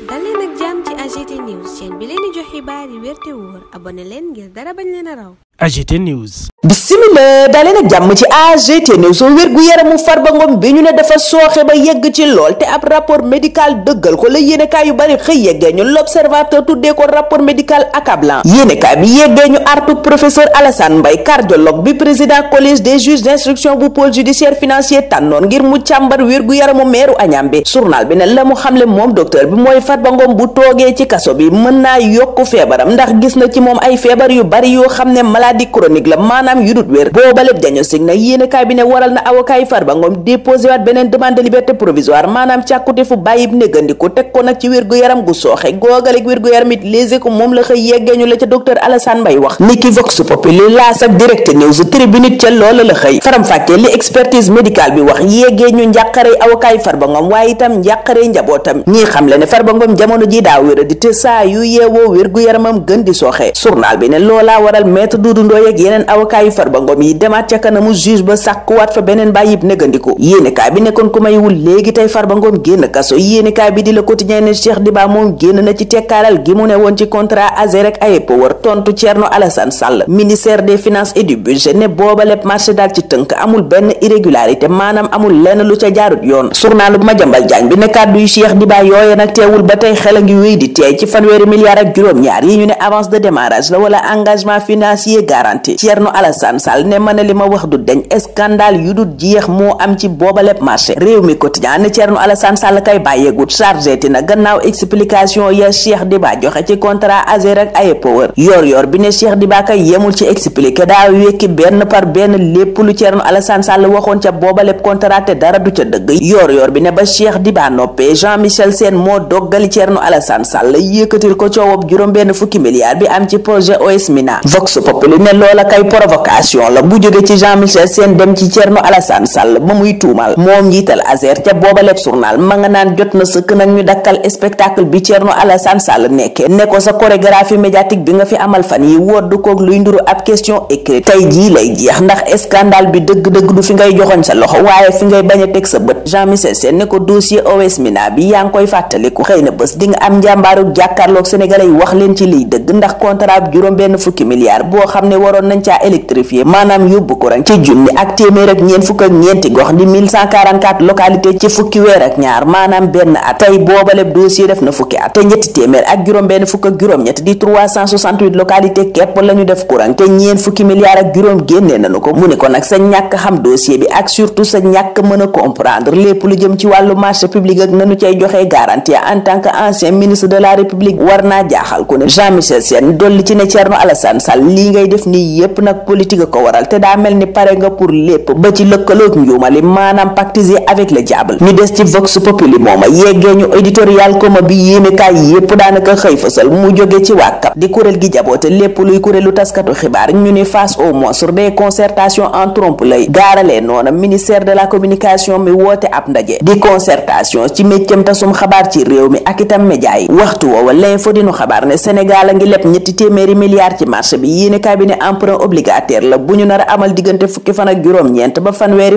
dal leen ak jàmm ci AGT News chaîne bi leen di jox xibaar yi wér te wóor abonné leen ngir dara bañ leen a raw. AGT News. Bismillah daleen ak jàmm ci AGT News wér gu yaramu Farba Ngom bi ñu ne dafa sooxe ba yegg ci lool te ab rapport médical dëggal ko la yéenekaay yu bari xëy yeggee ñu l'Observateur tuddee ko rapport médical accablant. yéenekaay bi yeggee ñu artu professeur Alassane Mbaye cardiologue bi président collège des juges d'instruction bu pôle judiciaire financier tànnoon ngir mu càmbar wér gu yaramu meeru Agnambe. journal bi ne la mu xamle moom docteur bi mooy Farba Ngom bu toogee ci kaso bi mën naa yokku feebaram ndax gis na ci moom ay feebar yu bari yoo xam ne maladie chronique la maanaam yu dut wér booba lépp diagnostic na yéenekaay bi ne waral na avocat yi Farba Ngom déposé waat beneen demande de liberté provisoire maanaam càkkute fu bàyyib négandiku teg ko nag ci wér gu yaram gu sooxe googalek wér gu yaram it léegi ko moom la xëy yeggeeñu la ca docteur Alassane Mbaye wax niki Vox Populi laas ak Direct News tribune ca loola la xëy faram-fàccee li expertise médicale bi wax yeggee ñu njàqarey avocat yi Farba Ngom waaye itam njàqarey njabootam ñii xam le ne Farba Ngom jamono ji daa wéra di te saa yu yeewoo wér gu yaramam gën di sooxe journal bi ne loolaa waral maître Doudou Ndoye ak yeneen avocat yu Farba Ngom yi demaat ca kanamu juge ba sàkkuwaat fa beneen bàyyib négandiku yéenekaay bi nekkoon ku maywul léegi tey Farba Ngom génn kaso yéenekaay bi di Le Quotidien ne Cheikh Diba moom génn na ci tekkaaral gi mu ne woon ci contrat Azer ak Ayepower tontu Thierno Alassane Sall ministère des finances et du budget ne booba lépp marché daal ci tënk amul benn irrégularité maanaam amul lenn lu ca jaarut yoon journal bu Madiambal Diagne bi ne kàddu yu Cheikh Diba yooye nag teewul ba tey xel a ngi wéy di teey ci fanweeri milliards ak juróom-ñaar yi ñu ne avance de démarrage la wala engagement financier garanti Thierno Alassane Sall ne mën a li ma wax du deñ scandale yu dul jeex moo am ci booba lépp marché réew mi quotidien ne Thierno Alassane Sall kay bàyyeegut chargé ti na gannaaw explication ya Cheikh Diba joxe ci contrat Azer ak Ayepower yor bi ne Cheikh Diba kay yemul ci expliqué daa wekki benn par benn lépp lu Thierno Alassane Sall waxoon ca booba lépp contrat te dara du ca dëgg yor bi ne ba Cheikh Diba noppee Jean-Michel Sène moo doggali Thierno Alassane Sall yëkkatil ko coowab juróom-benn fukki milliards bi am ci projet OS Mina Vox Populi ne loola kay provocation la bu jóge ci Jean-Michel Sène dem ci Thierno Alassane Sall ba muy tuumal moom njiital Azer ca booba lépp journal ma nga naan jot na sëkk nag ñu dakkal spectacle bi Thierno Alassane Sall nekke ne ko sa chorégraphie médiatique bi nga fi amal fan yi woddu koog luy nduru ab question écrite tey jii lay jeex ndax scandale bi dëgg-dëgg du fi ngay joxoñ sa loxo waaye fi ngay bañ a teg sa bët Jean-Michel Sène ne ko dossier OS Mina bi yaa ngi koy fàttaliku xëy na bés di nga am njàmbaaru jàkkaarloog sénégalais yi wax leen ci liy dëgg ndax contrat juróom benn fukki milliards boo xam ne waroon nañ caa électrifier maanaam yóbbu courant ci junni ak téeméer ak ñeent fukk ak ñeenti gox di 1144 localité ci fukki weer ak ñaar maanaam benn at tey boobaleb dossier def na fukki at te ñetti téeméer ak juróom benn fukk ak juróom-ñett di 368 localité képp lañu def courant te ñeent fukki milliards ak juróom génnee nañu ko mu ne ko nag sa ñàkk xam dossier bi ak surtout sa ñàkk mën a comprendre lépp lu jëm ci wàllu marché public ak nanu cay joxee garantie en tant que ancien ministre de la république war naa jaaxal ku ne Jean-Michel Sène dolli ci ne Thierno Alassane Sall lii ngay def nii yépp nag politique a ko waral te daa mel ni pare nga pour lépp ba ci lëkkaloog njuumali maanaam pactiser avec le diable ñu des ci Vox Populi mooma yeggee ñu éditorial commun bi yéenekaay yépp daanaka xëy fësal mu jóge ci wàkkab di kuréel gi jaboote lépp luy kuréelu taskatu xibaar ñu ni face au monstre des concertations en trompe-l'œil gaaralee noona ministère de la communication mi woote ab ndaje di concertation ci méccam tasum xabaar ci réew mi ak itam média yi waxtu woowa l'info dinu xabaar ne Sénégal a ngi leb ñetti téeméeri milliards ci marché bi yéenekaay bi ne emprunt obligataire la bu ñu nar a amal diggante fukki fan ak juróom-ñeent ba fanweeri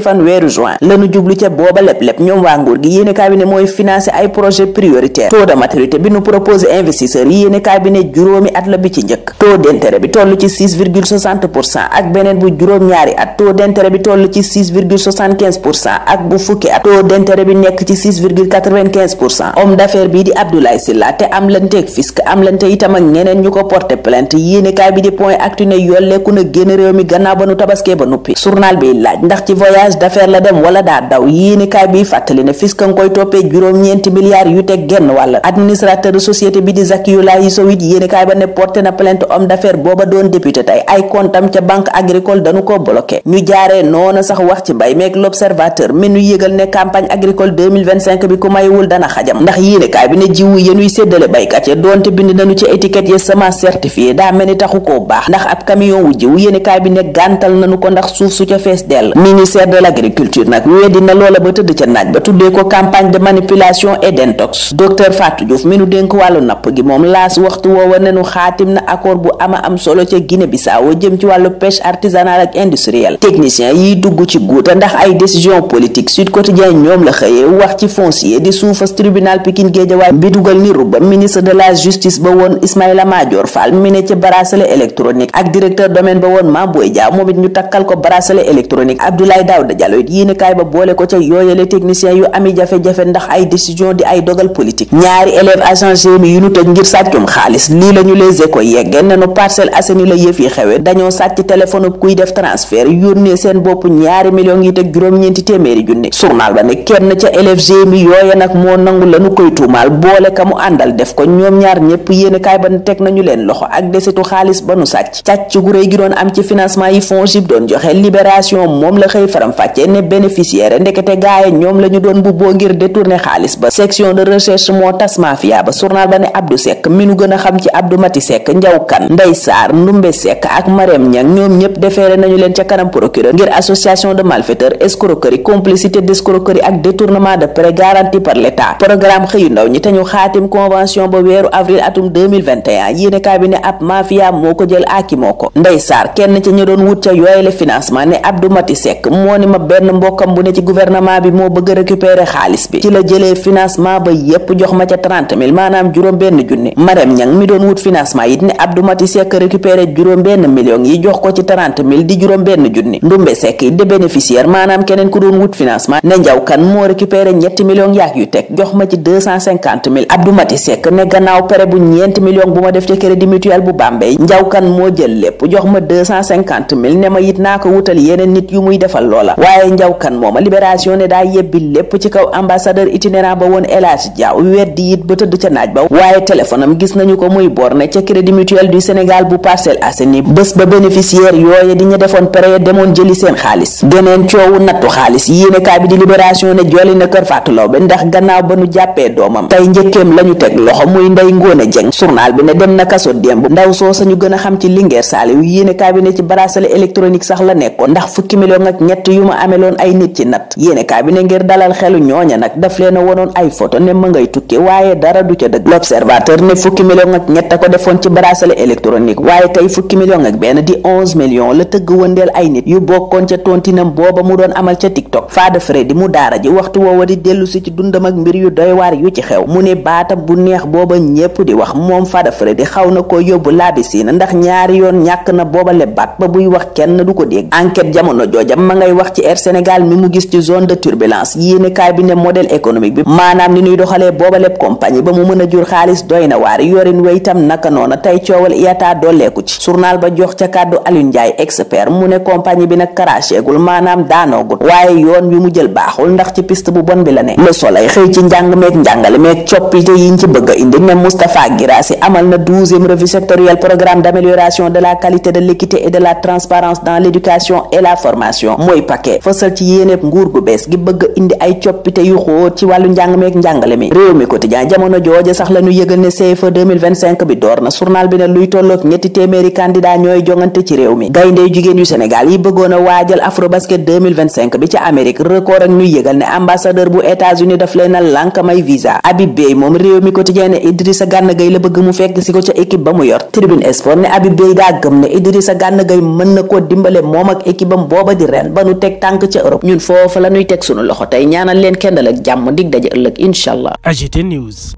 juin lañu jublu ca booba lépp ñoom waa nguur gi yéenekaay bi ne mooy financer ay projet prioritaire taux de maturité bi nu proposé investisseurs yi yéenekaay bi ne juróomi at la bi ci njëkk taux d'intérêt bi toll ci 6,60% ak beneen bu juróom-ñaari at taux d'intérêt bi toll ci 6,75% ak bu fukki at taux d'intérêt bi nekk ci 6,95%. homme d'affaires bii di Abdoulaye Sylla te am lanteeg fisc am lante itam ak ñeneen ñu ko porter plainte yéenekaay bi di Point Actu ne yolleeku na génn réew mi gannaaw ba nu tabaskee ba nuppi journal bi laaj ndax ci voyage d'affaires la dem wala daa daw yéenekaay bi fàttali ne fisc nga koy toppee juróom-ñeenti milliards yu teg genn wàll administrateur de société bi di Zakiyoulaye Sow it yéenekaay ba ne porté na plainte homme d'affaires booba doon député tey ay comptam ca banque agricole dañu ko bloqué ñu jaaree noona sax wax ci mbay meeg l'observateur mi nu yëgal ne campagne agricole 2025 bi ku maywul dana xajam ndax yéenekaay bi ne jiwu yenuy séddale baykat ya doonte bind nañu ci étiquette ya semence certifiée daa mel ni taxu koo baax ndax ab camion wu jiw yéenekaay yéenekaay bi ne gàntal nañu ko ndax suuf su ca fees dell. ministère de l'agriculture nag weddi na loola ba tëdd ca naaj ba tuddee ko campagne de manipulation et d'intox. docteur Fatou Diouf mi nu dénk wàllu napp gi moom laas waxtu woowa ne nu xaatim na accord bu ama am solo ca Guinée Bissau jëm ci wàllu pêche artisanale ak industrielle. technicien yiy dugg ci guuta ndax ay décision politique Sud Quotidien ñoom la xëyee wax ci foncier di suufas tribunal Pikine Guédiawaye bi dugal ni rubba ministre de la justice ba woon Ismaïla Madior Fall mi ne ci bracelet électronique ak directeur domaine ba woon Mame Boye Diao moom it ñu takkal ko bracelet électronique. Abdoulaye Daouda Diallo it yéenekaay ba boole ko ca yooyale technicien yu ami jafe-jafe ndax ay décision di ay dogal politique. ñaari élève agent GMI yu nu tëj ngir sàccum xaalis lii lañu Les Échos yegge nenu Parcelles Assainies la yëf yi xewe dañoo sàcc téléphone kuy def transfert yónnee seen bopp 2 millions yi teg juróom-ñeenti téeméeri junni. journal ba ne kenn ca élève GMI yooya nag moo nangu lañu koy tuumaal boole ka mu àndal def ko ñoom ñaar ñépp yéenekaay ba ne teg nañu leen loxo ak desitu xaalis ba nu sàcc. càcc gu réy gi doon am ci financement yi FONGIP doon joxe Libération moom la xëy faram fàccee ne bénéficiaire ndekete gaaye ñoom la ñu doon bubboo ngir détourner xaalis ba. section de recherche moo tas mafia ba. journal ba ne Abdou Seck mi nu gën a xam ci Abdou Mati Seck Njaw Kan Ndey Saar Ndumbe Seck ak Marème Niang ñoom ñépp defeere nañu leen ca kanam procureur ngir association de malfaiteurs, escroquerie, complicité d'escroquerie ak détournement de prêts garantis par l'État. programme xëyu ndaw ñi te ñu xaatim convention ba weeru avril atum 2021 yéenekaay bi ne ab mafia moo ko jël aki moo ko. Ndey Saar kenn ci ñu doon wut ca yooyele financement ne Abdou Mati Seck moo ni ma benn mbokkam bu ne ci gouvernement bi moo bëgg a récupérer xaalis bi ci la jëlee financement ba yépp jox ma ca 30 000 maanaam juróom benn junni. Marème Niang mi doon wut financement it ne Abdou Mati Seck récupérer juróom benn million yi jox ko ci 30 000 di juróom benn junni. Ndumbe Seck it de bénéficiaire maanaam keneen ku doon wut financement ne Njaw Kan moo récupérer 3 millions yaak yu teg jox ma ci 250 000. Abdou Mati Seck ne gannaaw pere bu 4 millions bu ma def ci crédit mutuel bu Bambey Njaw Kan moo jël lépp jox ma 250 000 ne ma it naa ko wutal yeneen nit yu muy defal loola. waaye Njaw Kan mooma Libération ne daa yebbi lépp ci kaw ambassadeur itinérant ba woon El Hadji Diaw weddi it ba tëdd ca naaj ba. waaye téléphone am gis nañu ko muy borne ca crédit mutuel du Sénégal bu Parcelles Assainies bés ba bénéficiaire yooye di ñu defoon période demoon jëli seen xaalis. geneen coowu nattu xaalis yéenekaay bi di Libération ne jolli na kër Fatou Laobé ndax gannaaw ba nu jàppee doomam tey njëkkeem lañu teg loxo muy Ndey Ngóone Jeng. journal bi ne dem na kaso démb ndaw soo sañu gën a xam ci Linguère Saliou yéenekaay bi ne ci bracelet électronique sax la nekkoon ndax fukki million ak ñett yu ma ameloon ay nit ci nat. yéenekaay bi ne ngir dalal xelu ñooña nag daf leen a wonoon ay photo ne ma ngay tukki waaye dara du ca dëgg. L'Observateur ne fukki million ak ñett a ko defoon ci bracelet électronique waaye tey fukki million ak benn di 11 millions la tëgg wëndeel ay nit yu bokkoon ca tontinam booba mu doon amal ca TikTok. Fada Freddy mu daara ji waxtu woowa di dellu si ci dundam ak mbir yu doy waar yu ci xew mu ne baatam bu neex booba ñépp di wax moom Fada Freddy xaw na ko yóbbu laabisiina ndax ñaari yoon ñàkk na booba lebaat ba buy wax kenn du ko dégg. Enquête jamono joojam ma ngay wax ci Air Sénégal mi mu gis ci zone de turbulence yéenekaay bi ne modèle économique bi maanaam ni ñuy doxalee booba lépp compagnie ba mu mën a jur xaalis doy na waar yorin wa itam naka noona tey coowal IATA dolleeku ci. journal ba jox ca kàddu Alioune Ndiaye expert mu ne compagnie bi nag crashegul maanaam daanoogul waaye yoon wi mu jël baaxul ndax ci piste bu bon bi la ne. Le Soleil xëy ci njàng meek njàngale meek coppite yiñ ci bëgg a indi ne Moustapha Guirassy amal na 12e revue sectorielle programme d'amélioration de la qualité de l'équité et de la transparence dans l'éducation et la formation mooy paquet fësal ci yéenéb nguur gu bees gi bëgg a indi ay coppite yu xóot ci wàllu njàng meek njàngale mi. Réew mi quotidien jamono jooja sax la ñu yëgal ne CFEE 2025 bi door na journal bi ne luy tolloog 300 candidat ñooy jongante ci réew mi. gayndey jigéen yu Sénégal yi bëggoon a waajal Afrobasket 2025 bi ca Amérique record ak ñuy yëgal ne ambassadeur bu États-Unis daf leen a lànk may visa. Habib Beye moom Réew mi quotidien ne Idrissa Gana Gueye la bëgg mu fekk si ko ca équipe ba mu yor. Tribune Sport ne Habib Beye daa gëm ne Idrissa Gana Gueye mën na koo dimbale moom ak équipe bam booba di ren ba nu teg tànk ca Europe. ñun foofu la ñuy teg sunu loxo tey ñaanal leen kendal ak jàmm dig daje ëllëg incha allah. AGT News.